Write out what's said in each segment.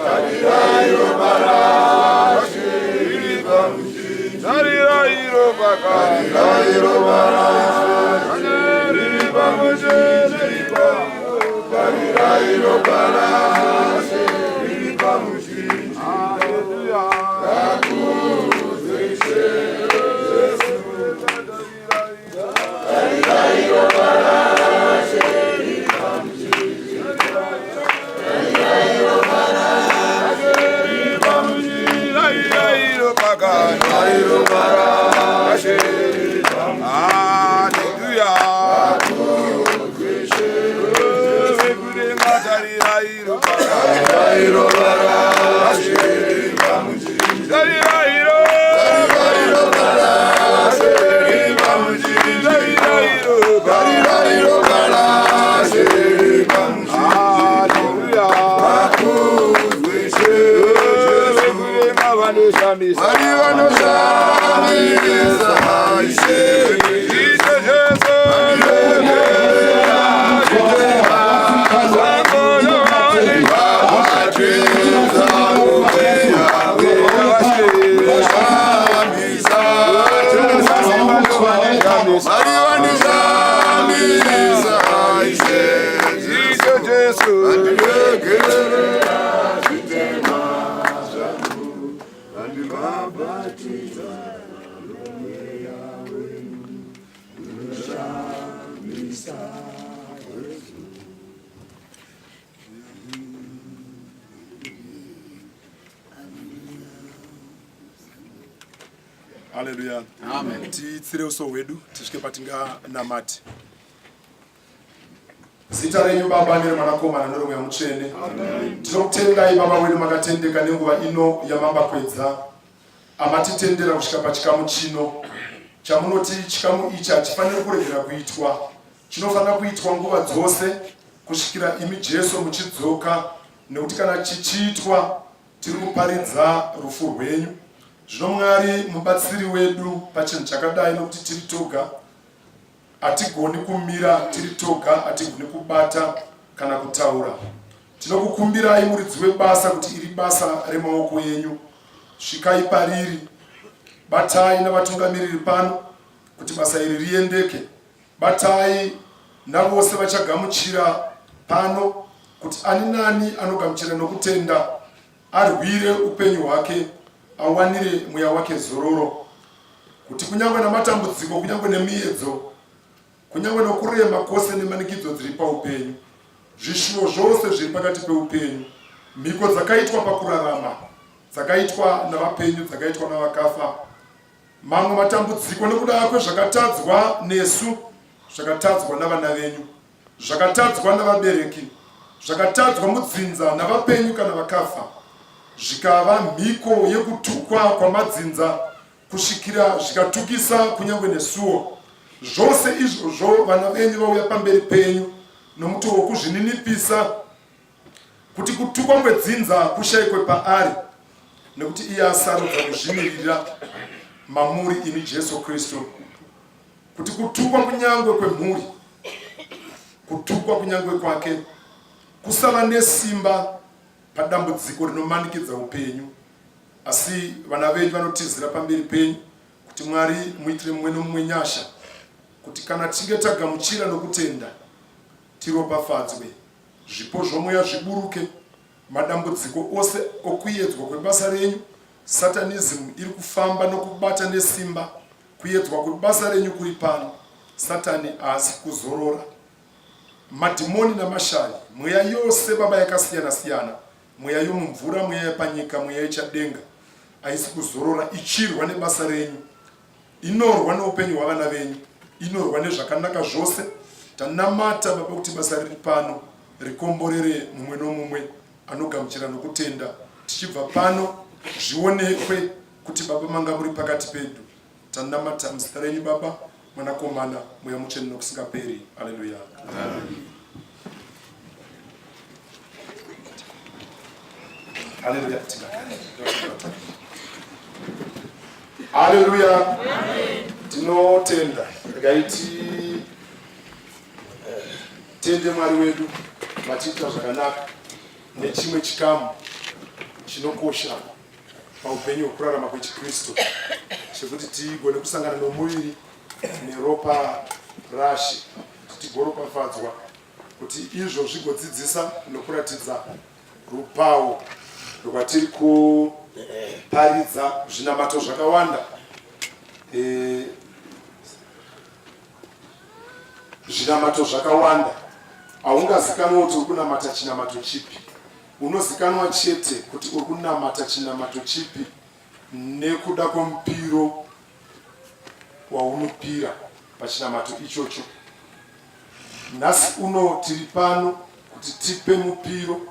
Tarirai ropa raShe riri pamuchinjikwa. Tarirai ropa Tarirai ropa raShe riri pamuchinjikwa. Tarirai ropa raShe riri pamuchinjikwa. Hallelujah. Ngakudzwe Ishe Jesu. Mwari vanoshamisa Ishe. Ishe Jesu. Haleluya. Amen. Titsire uso hwedu tisvike patinganamate. Zita renyu Baba nereMwanakomana neroMweya Mutsvene. Tinokutendai Baba wedu makatendeka nenguva ino yamambakwedza amatitendera kusvika pachikamu chino chamunoti chikamu ichi hachifaniri kuregera kuitwa, chinofanira kuitwa nguva dzose kusvikira imi Jesu muchidzoka, nekuti kana chichiitwa tiri kuparidza rufu rwenyu. Zvino Mwari mubatsiri wedu pachinhu chakadai, nokuti tiri toga Hatigoni kumira tiri toga, hatigoni kubata kana kutaura. Tinokukumbirai muridzi webasa kuti iri basa remaoko enyu. Svikai pariri. Batai navatungamiriri pano kuti basa iri riendeke. Batai navose vachagamuchira pano kuti ani nani anogamuchira nokutenda arwire upenyu hwake awanire mweya wake zororo kuti kunyange namatambudziko kunyange nemiedzo kunyange nokurema kwose nemanikidzo dziri paupenyu zvishuwo zvose zviri pakati peupenyu mhiko dzakaitwa pakurarama dzakaitwa navapenyu dzakaitwa navakafa mamwe matambudziko nekuda kwezvakatadzwa nesu zvakatadzwa navana venyu Zvakatadzwa navabereki, zvakatadzwa mudzinza navapenyu kana vakafa, zvikava mhiko yekutukwa kwamadzinza kusvikira zvikatukisa kunyange nesuwo. Zvose izvozvo vana venyu vauya pamberi penyu nomutoo wokuzvininipisa kuti kutukwa kwedzinza kushaikwe paari, nekuti iye asarudza kuzvimirira mamuri imi Jesu Kristu. Kuti kutukwa kunyangwe kwemhuri, kutukwa kunyangwe kwake, kusava nesimba padambudziko rinomanikidza upenyu, asi vana venyu vanotizira pamberi penyu kuti Mwari muitire mumwe nomumwe nyasha, kuti kana tichinge tagamuchira nokutenda, tiropafadzwe, zvipo zvomweya zviburuke, madambudziko ose okuyedzwa kwebasa renyu, Satanism iri kufamba nokubata nesimba Kuyedzwa kwebasa renyu kuri pano. Satani haasi kuzorora. Madhimoni namashavi, mweya yose baba yakasiyana siyana, mweya yomumvura, mweya yepanyika, mweya yechadenga, haisi kuzorora ichirwa nebasa renyu. Inorwa neupenyu hwavana venyu, inorwa nezvakanaka zvose. Tanamata baba kuti basa riri pano rikomborere mumwe nomumwe anogamuchira nokutenda. Tichibva pano zvionekwe kuti baba manga muri pakati pedu tanamata muzita renyu baba mwanakomana mweya mutsvene nokusingaperi aleluya aleluya aleluya tinotenda regai titende mwari wedu vachiita zvakanaka nechimwe chikamu. chinokosha paupenyu hwekurarama kwechiKristu chekuti tigone kusangana nomuviri neropa raShe kuti tigoropafadzwa kuti izvo zvigodzidzisa nokuratidza rupawo rwatiri kuparidza zvinamato zvakawanda e, zvinamato zvakawanda haungazikanwa kuti uri kunamata chinamato chipi unozikanwa chete kuti uri kunamata chinamato chipi nekuda kwemupiro waunopira pachinamato ichocho Nhasi uno tiri pano kuti tipe mupiro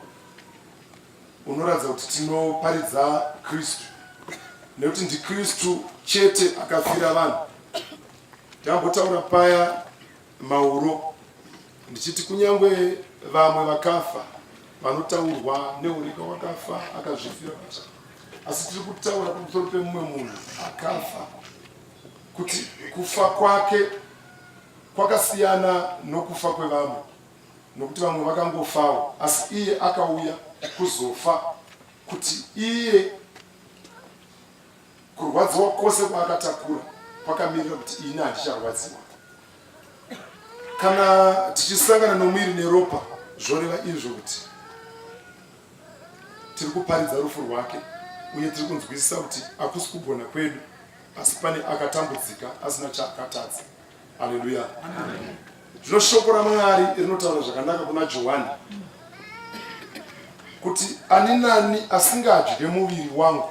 unoratidza kuti tinoparidza Kristu, nekuti ndiKristu chete akafira vanhu. Ndambotaura paya mauro ndichiti kunyange vamwe vakafa vanotaurwa neureka wakafa akazvifira pachake, asi tiri kutaura pamusoro pemumwe munhu akafa kuti kufa kwake Kwakasiyana nokufa kwevamwe, nokuti vamwe vakangofawo, asi iye akauya kuzofa kuti iye kurwadziwa kwose kwaakatakura kwakamirira kuti ini handicharwadziwa. Kana tichisangana nomuviri neropa, zvoreva izvo kuti tiri kuparidza rufu rwake uye tiri kunzwisisa kuti hakusi kugona kwedu, asi pane akatambudzika asina chaakatadza. Haleluya. Zvino shoko raMwari rinotaura zvakanaka kuna Johani kuti ani nani asingadye muviri wangu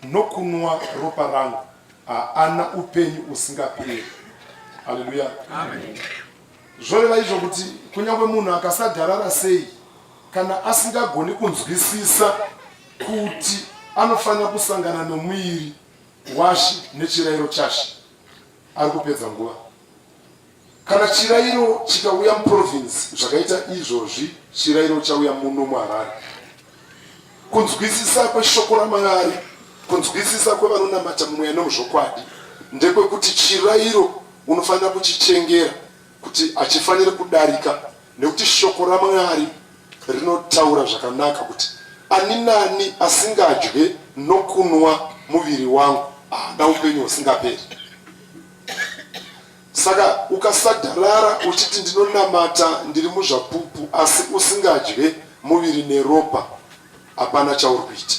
nokunwa ropa rangu haana upenyu usingaperi. Haleluya. Zvoreva izvo kuti kunyange munhu akasadharara sei kana asingagoni kunzwisisa kuti anofanira kusangana nomuviri waShe nechirairo chaShe ari kupedza nguva. Kana chirairo chikauya muprovince zvakaita izvozvi, chirairo chauya muno muHarare. Kunzwisisa kweshoko raMwari, kunzwisisa kwevanonamata mumweya nomuzvokwadi ndekwekuti chirairo unofanira kuchichengera kuti hachifaniri kudarika nekuti shoko raMwari rinotaura zvakanaka kuti ani nani asingadye nokunwa muviri wangu haana upenyu husingaperi. Saka ukasadharara uchiti ndinonamata ndiri muzvapupu asi usingadye muviri neropa hapana chauri kuita.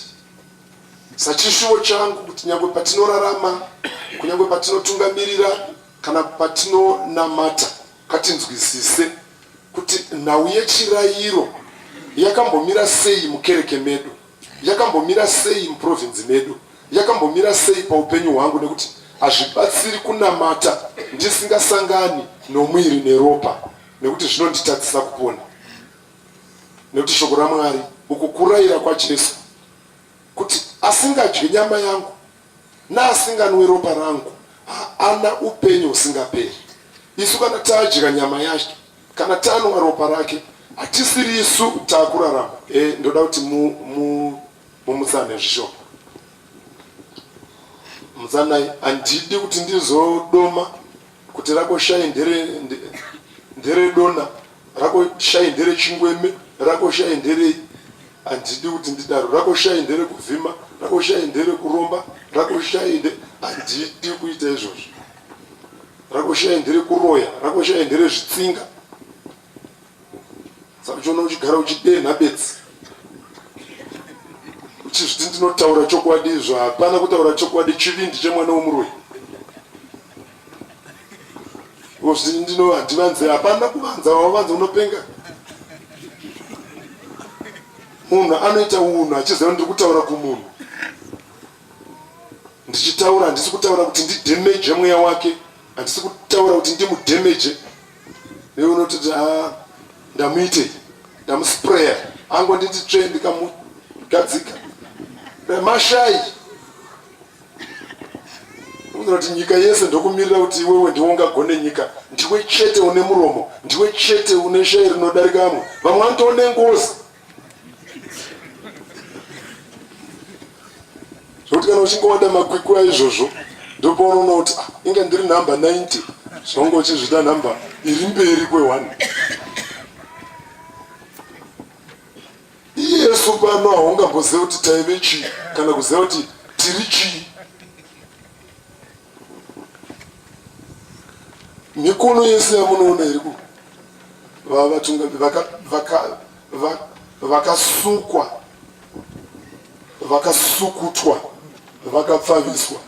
Sachishuwo changu kuti nyangwe patinorarama, kunyange patinotungamirira kana patinonamata ngatinzwisise kuti nhau yechirayiro yakambomira sei mukereke medu, yakambomira sei muprovinzi medu, yakambomira sei paupenyu hwangu, nekuti hazvibatsiri kunamata ndisingasangani nomuviri neropa, nekuti zvinonditadzisa kupona. Nekuti shoko raMwari, uku kurayira kwaJesu, kuti asingadye nyama yangu naasinganwe ropa rangu haana upenyu husingaperi. Isu kana tadya nyama yake, kana tanwa ropa rake, hatisiri isu taakurarama. E, ndoda kuti mumutsane zvishoma. Mutsanai, handidi kuti ndizodoma kuti rako shai ndere ndere dona, rako shai ndere chingweme, rako shai nderei. Handidi kuti ndidaro. Rako shai ndere kuvhima, rako shai ndere kuromba, rako shai nde handidi kuita izvozvo. Rako shai ndere kuroya, rako shai ndere zvitsinga. Saka uchiona uchigara uchidenha bedzi uchizviti ndinotaura chokwadi izvo hapana kutaura chokwadi chivindi chemwana womuroyi Ozviti ndino handivanze hapana kuvanza wavanza unopenga. Munhu anoita unhu achiziva ndiri kutaura kumunhu. Ndichitaura handisi kutaura kuti ndidhemeje mweya wake, handisi kutaura kuti ndimudhemeje. Newe unototi ah ndamuitei? Ndamusprayer. Angonditi tsve ndikamugadzika. Mashai. Unoona kuti nyika yese ndokumirira kuti iwewe ndiwe ungagone nyika, ndiwe chete une muromo, ndiwe chete une shayi rinodarika amwe, vamwe vanotoo nengozi zvekuti kana uchinge wada makwikwi aizvozvo ndopaunoona kuti ah, inge ndiri nhamba 90 zvaunge uchizvida nhamba iri mberi kwe1. Iyesu Nesu pano haungambozive kuti taive chii kana kuziva kuti tiri chii. Mikono yese yamunoona iri ku vavatungamiri vakasukwa, vakasukutwa, vakapfaviswa.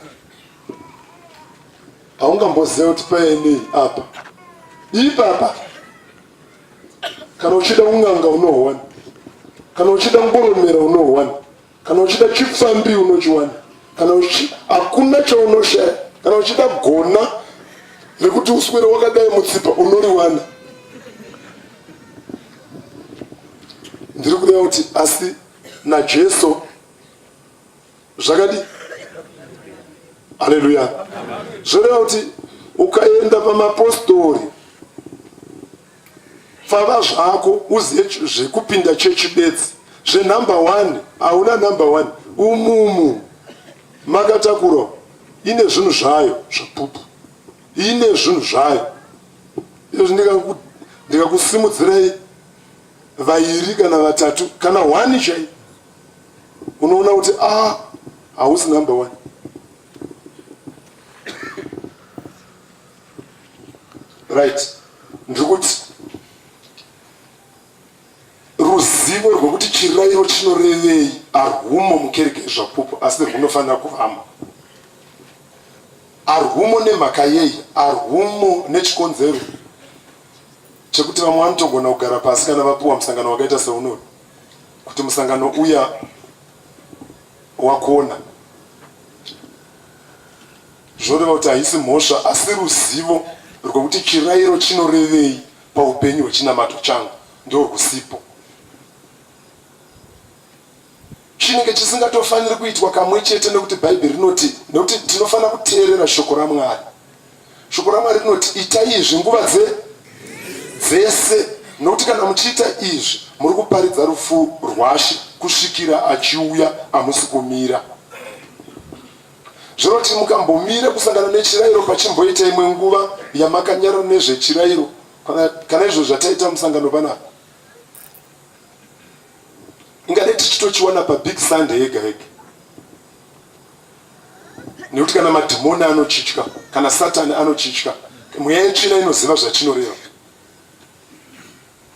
Haungamboziva kuti paine apa ipapa. Kana uchida un'anga unohuwana, kana uchida ngoromera unohuwana, kana uchida chipfambi unochiwana, kana uchi hakuna chaunoshaya. Kana uchida gona rekuti uswere wakadai mutsipa unoriwana. Ndiri kureva kuti asi naJesu Zvakadii? Haleluya. Zvoreva kuti ukaenda pamapostori pfava zvako uzive zvekupinda chechi bedzi zvenumber one hauna number one umumu makatakurwa ine zvinhu zvayo zvapupu ine zvinhu zvayo izvi ndikakusimudzirai vairi kana vatatu kana one chai unoona kuti ah hausi number one. Right, ndiri kuti ruzivo rwekuti chirairo chinorevei arwumo mukereke yezvapupu asi rwunofanira kuvamo. Arwumo nemhaka yei? Arwumo nechikonzero chekuti vamwe vanotogona kugara pasi kana vapiwa musangano wakaita seunoyu kuti musangano uya wakona. Zvoreva kuti haisi mhosva asi ruzivo rwekuti chirairo chinorevei paupenyu hwechinamato changu ndorwusipo. Chinenge chisingatofaniri kuitwa kamwe chete nekuti Bhaibheri rinoti nekuti tinofanira kuteerera shoko raMwari. Shoko raMwari rinoti itai izvi nguva dze dzese nokuti kana muchiita izvi muri kuparidza rufu rwaShe kusvikira achiuya, hamusi kumira. Zvinoti mukambomira kusangana nechirairo pachimboita imwe nguva yamakanyarara nezvechirairo kana, kana izvo zvataita musangano panapa ingadai tichitochiwana pabig Sunday yega yega nekuti kana madhimoni anochitya kana satani anochitya mweya yetsvina inoziva zvachinoreva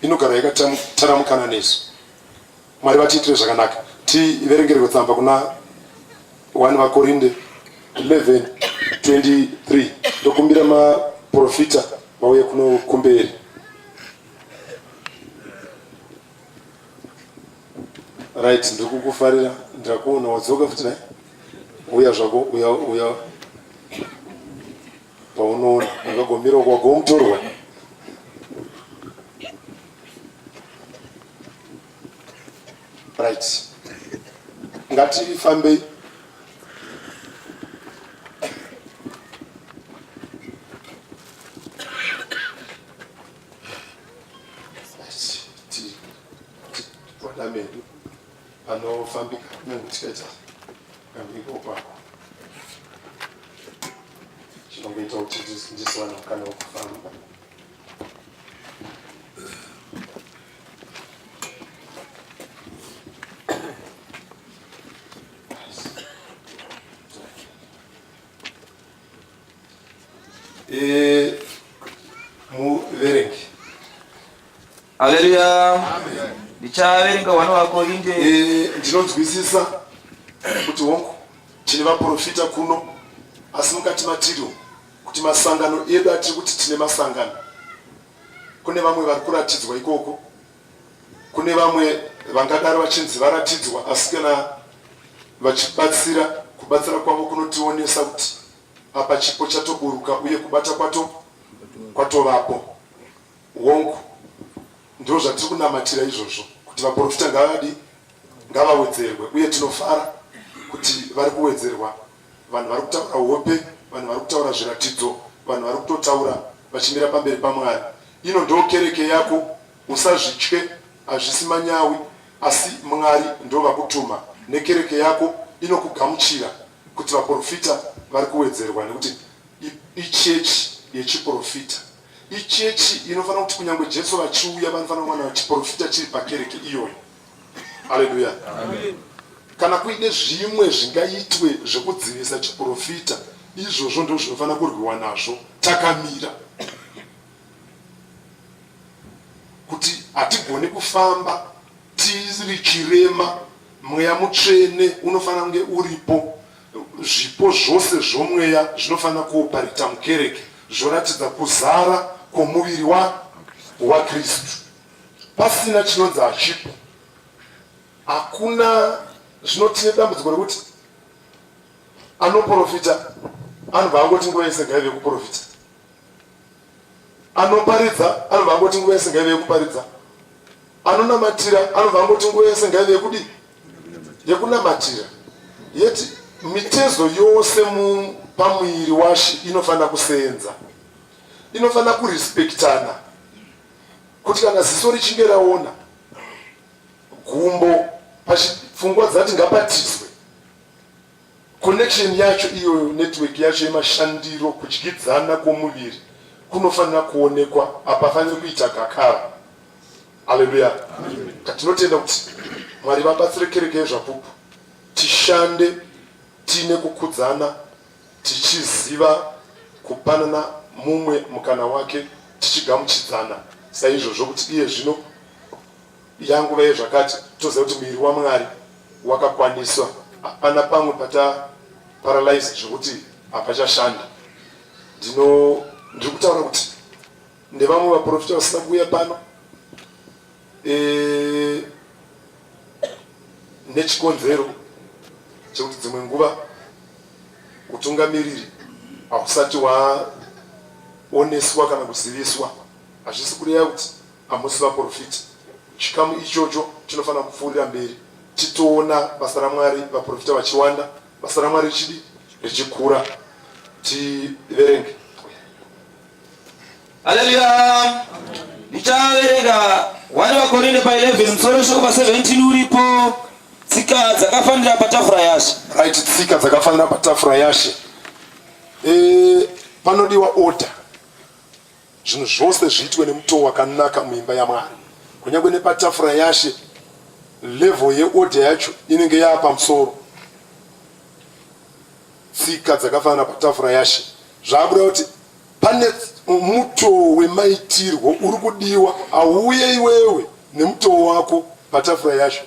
inogara yakataramukana nesu mwari vatiitire zvakanaka tiverengerwe tsamba kuna 1 vakorinde 11 23 ndokumbira maprofita vauye kuno kumberi Right, ndiri kukufarira, ndakuona wadzoka futi naye. Uya zvako, uya uya paunoona ungagomira uko wagomutorwa. Right, ngatifambei. Vana medu panofambika kunyange tikaita kambiko pako chinongoita kuti ndisiwana mukana wekufamba. Eh, muverengi. Haleluya. Ndichaverenga wana vaKorinte. Eh, ndinonzwisisa kuti hongu tine vaprofita kuno asi mukati matiri kuti masangano edu atiri kuti tine masangano kune vamwe vari kuratidzwa ikoko kune vamwe vangadaro vachinzi varatidzwa asi kana vachibatsira kubatsira kwavo kunotionesa kuti apa chipo chatoburuka uye kubata kwato kwatovapo. Hongu, ndizvo zvatiri kunamatira izvozvo kuti vaprofita ngavadi ngavawedzerwe uye tinofara kuti vari kuwedzerwa. Vanhu vari kutaura hope, vanhu vari kutaura zviratidzo, vanhu vari kutotaura vachimira pamberi paMwari. Ino ndo kereke yako, usazvitye, hazvisi manyawi asi Mwari ndovakutuma nekereke yako inokugamuchira. Kuti vaporofita vari kuwedzerwa nekuti ichechi yechiporofita. Ichechi inofanira kuti kunyangwe Jesu vachiuya vanofanira kuwana chiporofita chiri pakereke iyoyo. Aleluya. Kana kuine zvimwe zvingaitwe zvekudzivisa chiprofita, izvozvo ndizvo zvinofanira kurwiwa nazvo takamira. Kuti hatigoni kufamba tiri chirema, mweya mutsvene unofanira kunge uripo. Zvipo zvose zvomweya zvinofanira kuoparita mukereke zvoratidza kuzara kwomuviri wa waKristu. Pasina chinonzi hachipo. Hakuna zvino tine dambudziko rekuti anoprofita anobva angoti nguva yese ngaive yekuprofita. Anoparidza anobva angoti nguva yese ngaive yekuparidza. Anonamatira anobva angoti nguva yese ngaive yekudii? Yekunamatira. Yeti mitezo yose pamuviri waShe inofanira kuseenza. Inofanira kurespektana. Kuti kana ziso richinge raona gumbo pfungwa dzati ngapatizwe connection yacho iyoyo network yacho yemashandiro kudyidzana kwomuviri kunofanira kuonekwa hapafaniri kuita gakava aleluya tinotenda kuti mwari vabatsire kereke yezvapupu tishande tiine kukudzana tichiziva kupanana mumwe mukana wake tichigamuchidzana saizvozvo kuti iye zvino yanguva yezvakati toziva kuti muviri waMwari wakakwaniswa hapana pamwe pata paralyze zvekuti hapachashanda ndino ndiri kutaura kuti ndevamwe vaprofita vasina kuuya pano e, nechikonzero chekuti dzimwe nguva utungamiriri hausati waoneswa kana kuziviswa hazvisi kureva kuti Hamusi vaporofita. Chikamu ichocho chinofanira kupfuurira mberi titoona basa raMwari, vaporofita vachiwanda, basa raMwari richidi richikura. Tiverenge. Haleluya. Ndichaverenga 1 vaKorinde pa 11 musoro weshoko pa 17 uripo tsika dzakafanira patafura yaShe. Right, tsika dzakafanira patafura yaShe. E, panodiwa order. Zvinhu zvose zviitwe nemutoo wakanaka muimba yaMwari. Kunyange nepatafura yaShe, level yeorder yacho inenge yaa pamusoro. Tsika dzakafanana patafura yaShe. Zvaakuda kuti pane mutoo wemaitirwo uri kudiwa, hauuye iwewe nemutoo wako patafura yaShe.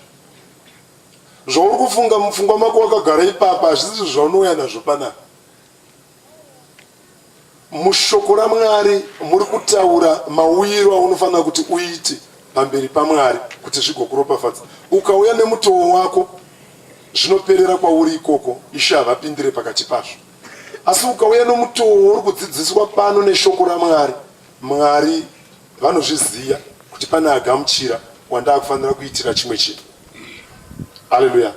Zvauri kufunga mupfungwa mako wakagara ipapa hazvisi zvaunouya nazvo panapa. Mushoko raMwari muri kutaura mauyiro aunofanira kuti uite pamberi paMwari kuti zvigokuropafadza. Ukauya nemutoo wako zvinoperera kwauri ikoko, Ishe havapindire pakati pazvo. Asi ukauya nomutoo wauri kudzidziswa pano neshoko raMwari, Mwari vanozviziva kuti pane agamuchira wandakufanira kuitira chimwe chinhu. Haleluya.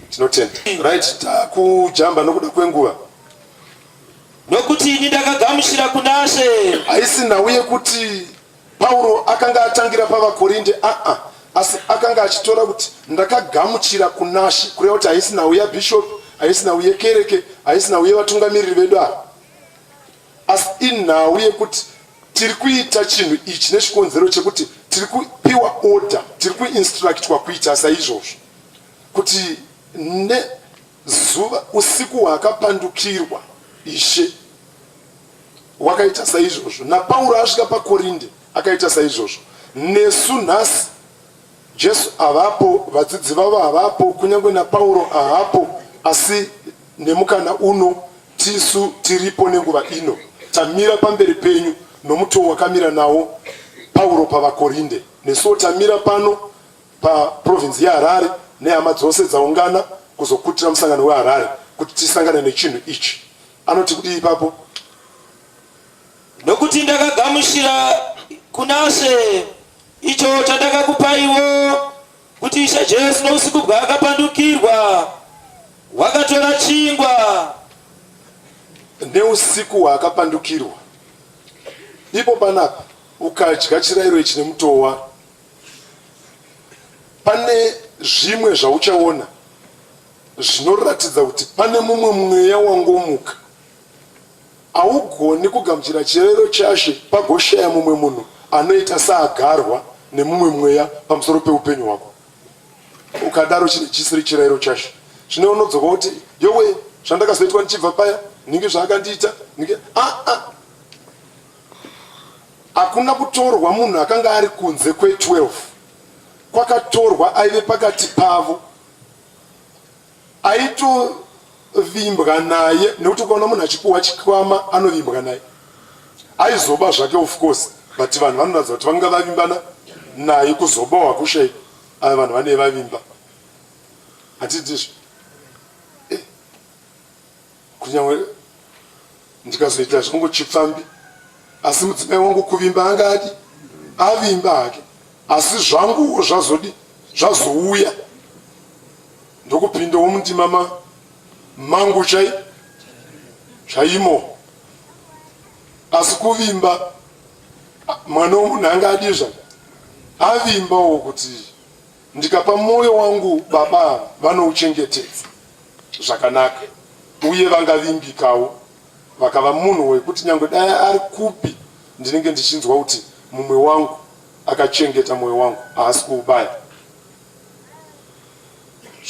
Tinotenda. Right, takujamba nokuda kwenguva. Nokuti ini ndakagamuchira kunaShe. Haisi nhau yekuti Pauro akanga atangira pavaKorinde, aa, asi akanga achitora kuti ndakagamuchira kunaShe, kureva kuti haisi nhau yabhishopi, haisi nhau yekereke, haisi nhau yevatungamiriri vedu ava, asi inhau yekuti tiri kuita chinhu ichi nechikonzero chekuti tiri kupiwa order, tiri kuinstructwa kuita saizvozvo kuti ne Zuva usiku hwaakapandukirwa Ishe wakaita saizvozvo, naPauro asvika paKorinde akaita saizvozvo. Nesu nhasi Jesu havapo, vadzidzi vavo havapo, kunyange naPauro haapo, asi nemukana uno tisu tiripo nenguva ino, tamira pamberi penyu nomutoo wakamira nawo Pauro pavaKorinde. Nesuwo tamira pano paprovince yeHarare nehama dzose dzaungana kuzokutira musangano weHarare kuti tisangane nechinhu ichi. Anoti kudii ipapo? Nokuti ndakagamuchira kunaShe icho chandakakupaiwo, kuti Ishe Jesu nousiku bwaakapandukirwa wakatora chingwa. Neusiku hwaakapandukirwa. Ipo panapa ukadya chirairo ichi nemutoo Pane zvimwe zvauchaona zvinoratidza kuti pane mumwe mweya wangomuka. Haugoni kugamuchira chirero chaShe pagoshaya mumwe munhu anoita saagarwa nemumwe mweya pamusoro peupenyu hwako. Ukadaro chine chisiri chirairo chashe. Zvino unodzoka woti yowe zvandakazoitwa ndichibva paya nhingi zvaakandiita nhingi ah ah. Hakuna kutorwa munhu akanga ari kunze kwe12. Kwakatorwa aive pakati pavo. Aitovimbwa naye nekuti ukaona munhu achipuwa chikwama anovimbwa naye. Aizoba zvake of course but vanhu vanoratidza kuti vanga vavimbana naye kuzoba hakushai ava vanhu vanee vavimba. Hatidizvo. Eh. Kunyangwe ndikazoita zvangu chipfambi asi mudzimai wangu kuvimba anga adi avimba hake asi zvanguwo zvazodi zvazouya ndokupindawo mundima ma mangu chai chaimo asi kuvimba mwana womunhu anga adi zvake avimbawo kuti ndikapa mwoyo wangu baba ava vanouchengetedza zvakanaka uye vangavimbikawo vakava munhu wekuti nyangwe dai ari kupi ndinenge ndichinzwa kuti mumwe wangu akachengeta mwoyo wangu haasi kuubaya.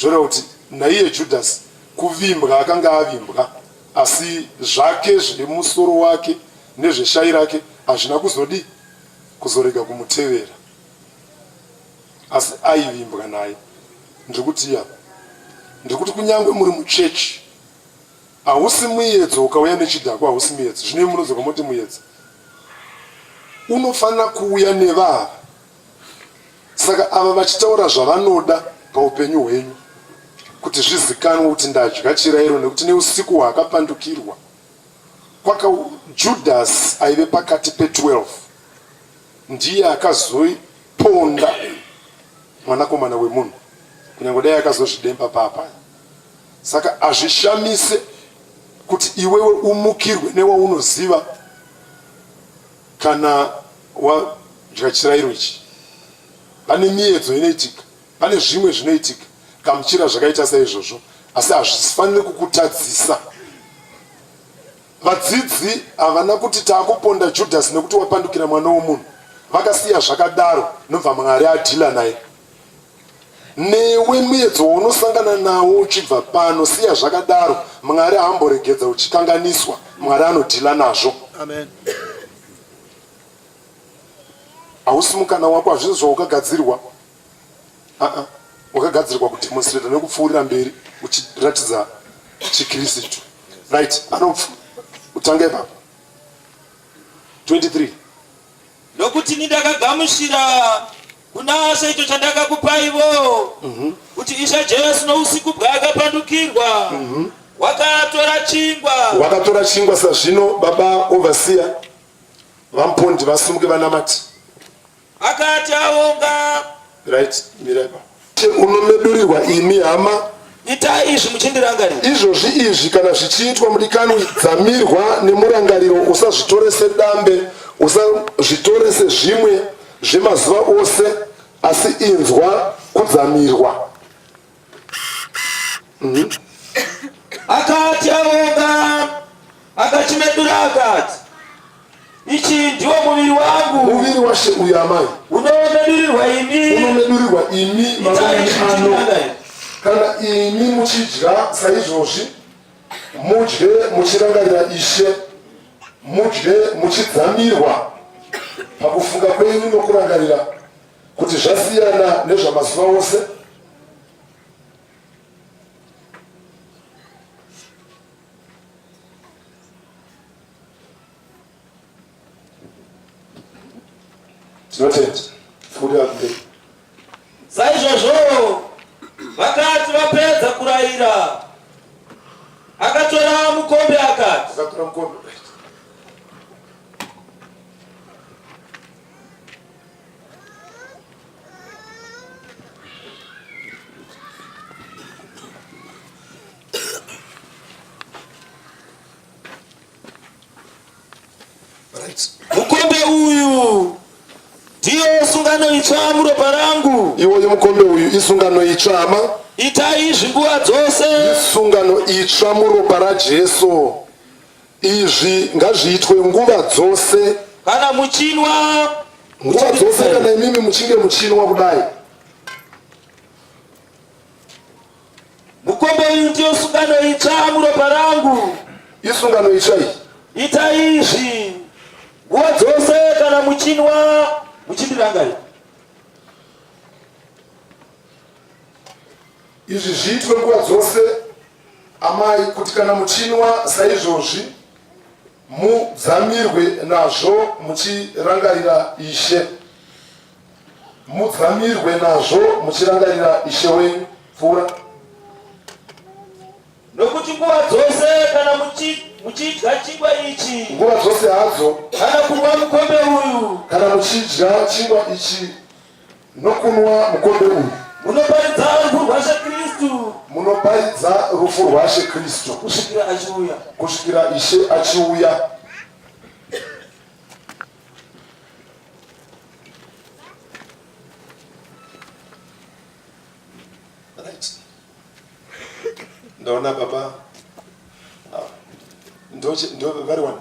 Zvoreva kuti naiye Judhasi kuvimbwa akanga avimbwa asi zvake zvemusoro wake nezveshai rake hazvina kuzodii kuzorega kumutevera. Asi aivimbwa naye. Ndiri kutii apa? Ndiri kuti kunyange muri muchechi hausi muyedzo ukauya nechidhakwa hausi muyedzo. Zvino imi munodzoka moti muyedzo. Unofanira kuuya nevava. Saka ava vachitaura zvavanoda paupenyu hwenyu kuti zvizikanwe kuti ndadya chirairo nekuti neusiku hwaakapandukirwa kwaka Judhasi aive pakati pe12 ndiye akazoponda mwanakomana wemunhu kunyange dai akazozvidemba paapaya saka hazvishamise kuti iwewe umukirwe newaunoziva kana wadya chirairo ichi pane miyedzo inoitika pane zvimwe zvinoitika gamuchira zvakaita saizvozvo asi hazvifaniri kukutadzisa Vadzidzi havana kuti takuponda Judhasi nekuti wapandukira mwana womunhu. Vakasiya zvakadaro nobva Mwari adhila naye. Newe muedzo waunosangana nawo uchibva pano siya zvakadaro. Mwari haamboregedza uchikanganiswa. Mwari anodhila nazvo. Amen. Hausi mukana wako, hazvisi zvawakagadzirwa. Aa, wakagadzirwa kudemonstrata nekupfuurira mberi uchiratidza chiKirisitu. Right, anotanga ipapo 23. Nokuti ini ndakagamuchira kuna Ishe icho chandakakupaivo, kuti Ishe Jesu nousiku bwaakapandukirwa, wakatora chingwa. Wakatora chingwa sazvino baba overseer vaMpondi vasimuke vanamati. Akati aonga. Right, mira ipapo. Unomedurirwa imi hama. Itai izvi muchindirangarira. Izvozvi izvi kana zvichiitwa mudikanwi dzamirwa nemurangariro usazvitore sedambe usazvitore sezvimwe zvemazuva ose asi inzwa kudzamirwa. Akati aonga akachimedura akati, Ichi ndiwo muviri wangu. Muviri waShe uyu amai. Unomedurirwa imi. Unomedurirwa imi mangwanani ano. Kana imi muchidya saizvozvi, mudye muchirangarira Ishe, mudye muchidzamirwa pakufunga kwenyu nokurangarira kuti zvasiyana nezvamazuva ose. Tinotenda. Pfuurira mberi. Saizvozvo vakati vapedza kurayira, akatora mukombe akati, Akatora mukombe. Mukombe uyu ndiyo sungano itsva muropa rangu. Iwoyu mukombe uyu isungano itsva hama. Itai izvi nguva dzose. Isungano itsva muropa raJesu. Izvi ngazviitwe nguva dzose. Kana muchinwa. Nguva dzose kana imimi muchinge muchinwa kudai. Mukombe uyu ndiyo sungano itsva muropa rangu. Isungano itsva iyi. Itai izvi nguva dzose kana muchinwa muchindirangarira. Izvi zviitwe nguva dzose amai, kuti kana muchinwa saizvozvi mudzamirwe nazvo muchirangarira Ishe. Mudzamirwe nazvo muchirangarira Ishe wenyu. Pfuura. Nokuti nguva dzose kana muchidya chingwa ichi, nguva dzose hadzo, kana kunwa mukombe uyu, kana muchidya chingwa ichi nokunwa mukombe uyu, munoparidza rufu rwaShe Kristu, munoparidza rufu rwaShe Kristu kusvikira achiuya, kusvikira Ishe achiuya. Right. Ndaona baba ah, ndo ndo vari wani.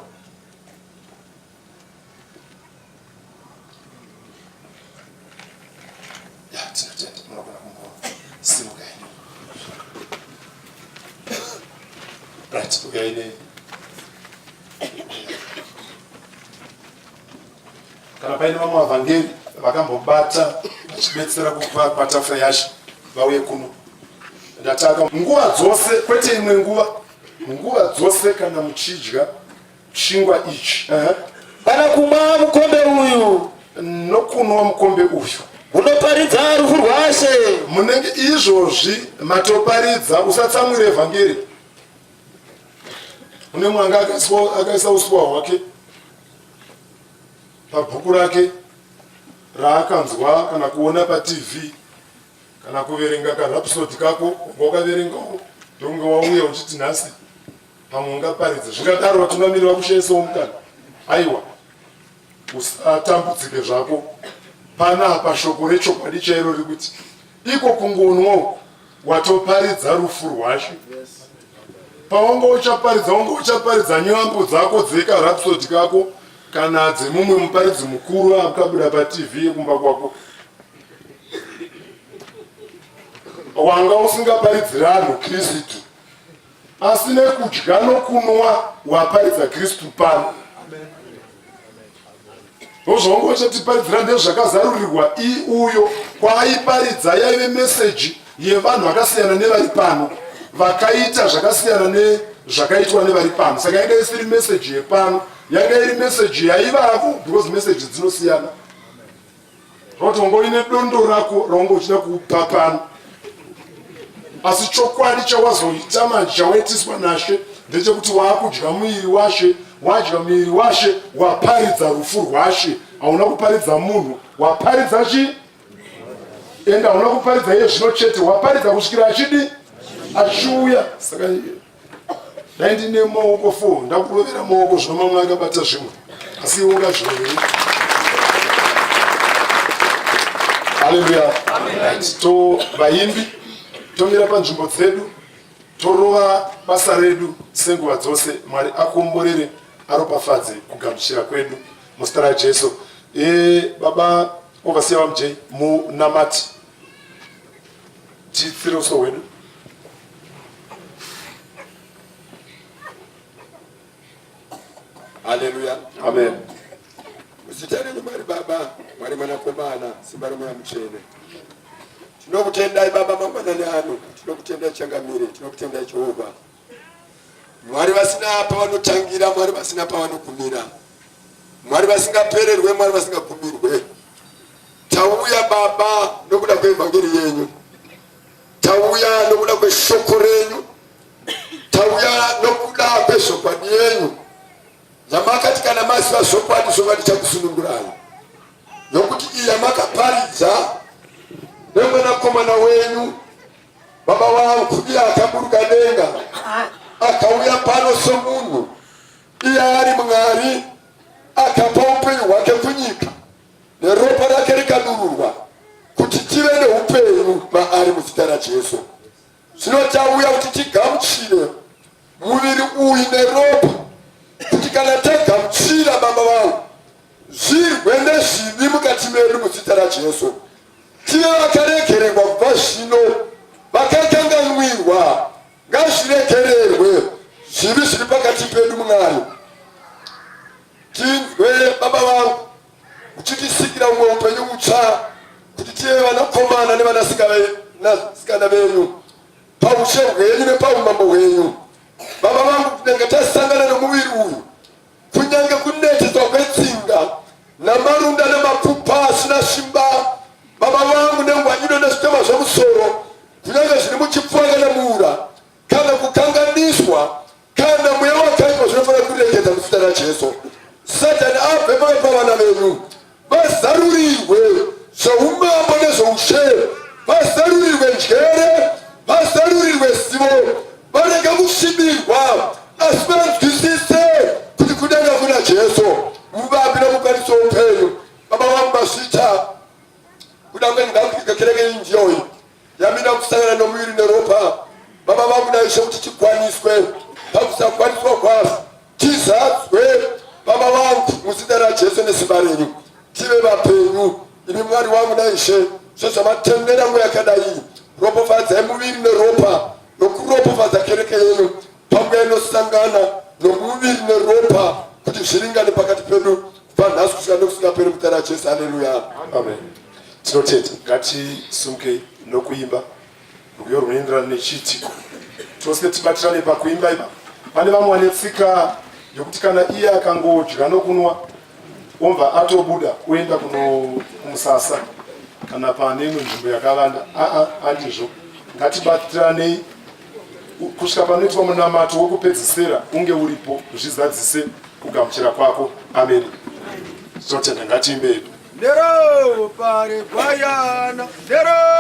Ya, tinotenda munogona kumbosimuka henyu. Right, uyai ne Kana paine vamwe vavhangeri vakambobata vachibetsera kupa patafura yaShe, vauye kuno. Ndataka nguva dzose, kwete imwe nguva, nguva dzose kana muchidya chingwa ichi kana kumwa mukombe uyu, nokunwa mukombe uyu, munoparidza rufu rwaShe. Munenge izvozvi matoparidza. Usatsamwire vhangeri. Une mwanga akaisa uswa hwake pabhuku rake raakanzwa kana kuona paTV kana kuverenga karhapsody kako wanga wakaverengawo, ndokunge wauya uchiti nhasi pamwe ungaparidza. Zvingadaro vatungamiri vakushaisawo mukana. Aiwa, usatambudzike zvako. Panapa shoko rechokwadi chairo riri kuti iko kungonwa uku watoparidza rufu rwaShe. Pawanga uchaparidza, wanga uchaparidza nyambo dzako dzeka rhapsody kako kana dzemumwe muparidzi mukuru akabuda paTV yekumba kwako. Wanga usingaparidziri anhu Kristu, asi nekudya nokunwa waparidza Kristu pano. Ndozvaunga uchatiparidzira ndezvakazarurirwa i uyo kwaaiparidza yaive meseji yevanhu vakasiyana nevari pano, vakaita zvakasiyana nezvakaitwa nevari pano. Saka yanga isiri meseji yepano, yanga iri meseji yaivavo, because meseji dzinosiyana. Zvoti wanga uine dondo rako raunga uchida kupa pano, asi chokwadi chawazoita manje chawaitiswa naShe ndechekuti waakudya muviri waShe. Wadya muviri waShe, waparidza rufu rwaShe. Hauna kuparidza munhu, waparidza chi ende hauna kuparidza iye zvino chete, waparidza kusvikira achidi achiuya. Saka dai ndine maoko fo ndakurovera maoko zvino, mamwe akabata zvimwe, asi iwe ungazvirovere. Haleluya. Right, to vaimbi tomira panzvimbo dzedu, torova basa redu senguva dzose. Mwari akomborere, aropafadze kugamuchira kwedu muzita raJesu. E, baba overseer vaMJ munamati, titsire uso hwedu. Haleluya. Amen. Muzita renyu Mwari Baba, Mwari Mwanakomana, simba roMweya Mutsvene. Tinokutendai Baba mangwanani ano, tinokutendai Changamire, tinokutendai Jehovha. Mwari vasina pavanotangira, Mwari vasina pavanogumira, Mwari vasingapererwe, Mwari vasingagumirwe. Tauya Baba nokuda kweevhangeri yenyu, tauya nokuda kweshoko renyu, tauya nokuda kwezvokwadi yenyu yamakati kana maziva zvokwadi, zvokwadi chakusunungurai, nokuti iyi yamakaparidza nemwanakomana wenyu baba wangu, iye akaburuka denga akauya pano somunhu, iye ari Mwari, akapa upenyu hwake kunyika neropa rake rikadururwa kuti tive neupenyu maari muzita raJesu. Zvino tauya kuti tigamuchire muviri uyu neropa, kuti kana tagamuchira baba vangu, zvirwe nezvivi mukati medu muzita raJesu, tive vakaregererwa kubva zvino, vakakanganwirwa. Ngazviregererwe zvivi zviri pakati pedu Mwari. Tinzwe baba vangu uchitisikira umwe upenyu utsva kuti tive vanakomana nevanasikana venyu paushe hwenyu nepaumambo hwenyu. Baba vangu, tinenge tasangana nomuviri uyu kunyange kuneteswa kwetsinga namarunda namapfupa asina simba baba vangu nenguva ino nezvitema zvemusoro kunyange zviri muchipfuva kana muura kana kukanganiswa kana mweya wakaipa zvinofanira kuregedza muzita raJesu. Satani abve pakati pavana venyu, vazarurirwe zveumambo nezveushe, vazarurirwe njere, vazarurirwe zivo, varege kusvibirwa, asi vanzwisise kuti kudenga kuna Jesu muvambi nomukwanisi woupenyu. Baba vangu mazvita kuda kwenyu kereke iyi ndiyoyi yamira kusangana nomuviri neropa. Baba vangu naIshe kuti tikwaniswe pakusakwaniswa kwazvo, tizadzwe baba vangu muzita raJesu nesimba renyu, tive vapenyu imi Mwari wangu naIshe, sezvamatendera nguva yakadai. Ropofadzai muviri neropa nokuropofadza kereke yenyu panguva inosangana nomuviri neropa kuti zviringane pakati pedu kubva nhasi kusvika nokusingaperi muzita raJesu. Haleluya, amen. Tinotenda, ngatisumukei nokuimba rwiyo runoenderana nechiitiko. Tose tibatirane pakuimba ipa. Pane vamwe vane tsika yokuti kana iye akangodya nokunwa obva atobuda oenda kumusasa kana pane imwe nzvimbo yakavanda. Aa, andizvo. Ngatibatiranei kusvika panoitwa munamato wekupedzisira, unge uripo, zvizadzise kugamuchira kwako. Ameni. Tinotenda, ngatiimbe yedu. Neropa regwayana, neropa.